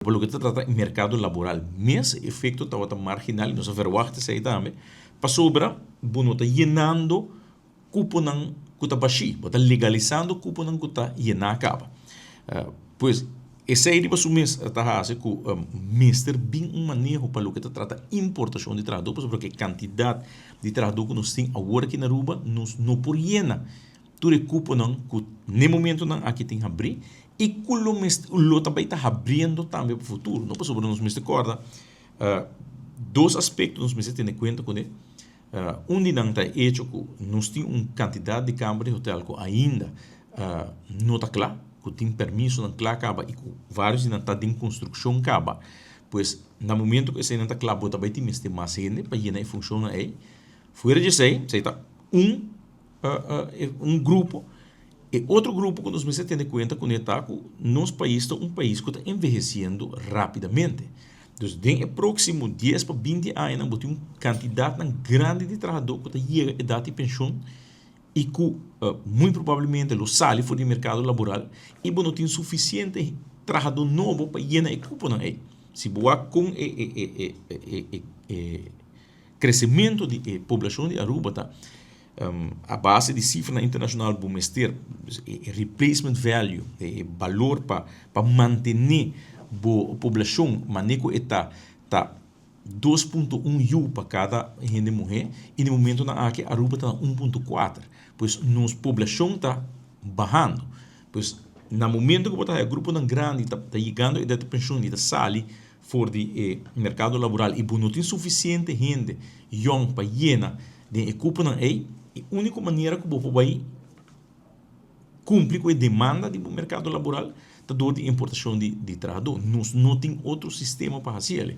Pa loke ta trata merkado laboral mes, efekto tabata marginal i nos a verwagt esei tambe, pasobra bo no ta yenando kuponan ku ta bashí, bo ta legalisando kuponan ku ta yená kaba. Pues, esei riba su mes ta hasi ku mester bin un maneho pa loke ta trata importashon di trahadó, pasobra ku e kantidat di trahadó ku nos tin awor aki na Aruba, nos no por yena tur e kuponan ku n'e momentonan aki tin habrí i ku lo mester lo ta bai ta habriendo tambe pa futuro, no? Pasobra nos mester kòrda dos aspekto nos mester tene kuenta kuné. Un di nan ta e echo ku nos tin un kantidat di kamber di hotel ku ainda no ta kla, ku tin permisonan kla kaba i ku vários di nan ta den konstrukshon kaba. Pues na momento ku eseinan ta kla bo ta bai tin mester mas hende pa yena e funshonnan ei. Fuera di esei, esei ta un un grupo. E otro grupo ku nos mester tene kuenta kuné ta ku nos pais ta un pais ku ta envehesiendo rápidamente. Dus den e próksimo 10 pa 20 añanan bo tin un kantidatnan grandi di trahadó ku ta yega edat di penshon i ku muy probablemente lo sali for di merkado laboral i bo no tin sufisiente trahadó nobo pa yena e kuponan ei. Si bo wak kon e kresementu di e poblashon di Aruba ta a base di sifranan internashonal, bo mester e replacement value, e balor pa mantené bo poblashon manera ku e ta, ta 2.1 yu pa kada hende muhé, i na momentonan aki Aruba ta na 1.4. Pues nos poblashon ta bahando. Pues na momento ku bo ta haya gruponan grandi ta yegando edat di penshon i ta sali for di e merkado laboral i bo no tin sufisiente hende yòn pa yena den e kuponan ei, e úniko manera ku bo por bai kumpli ku e demanda di bo merkado laboral ta dor di importashon di trahadó. Nos no tin otro sistema pa hasi el.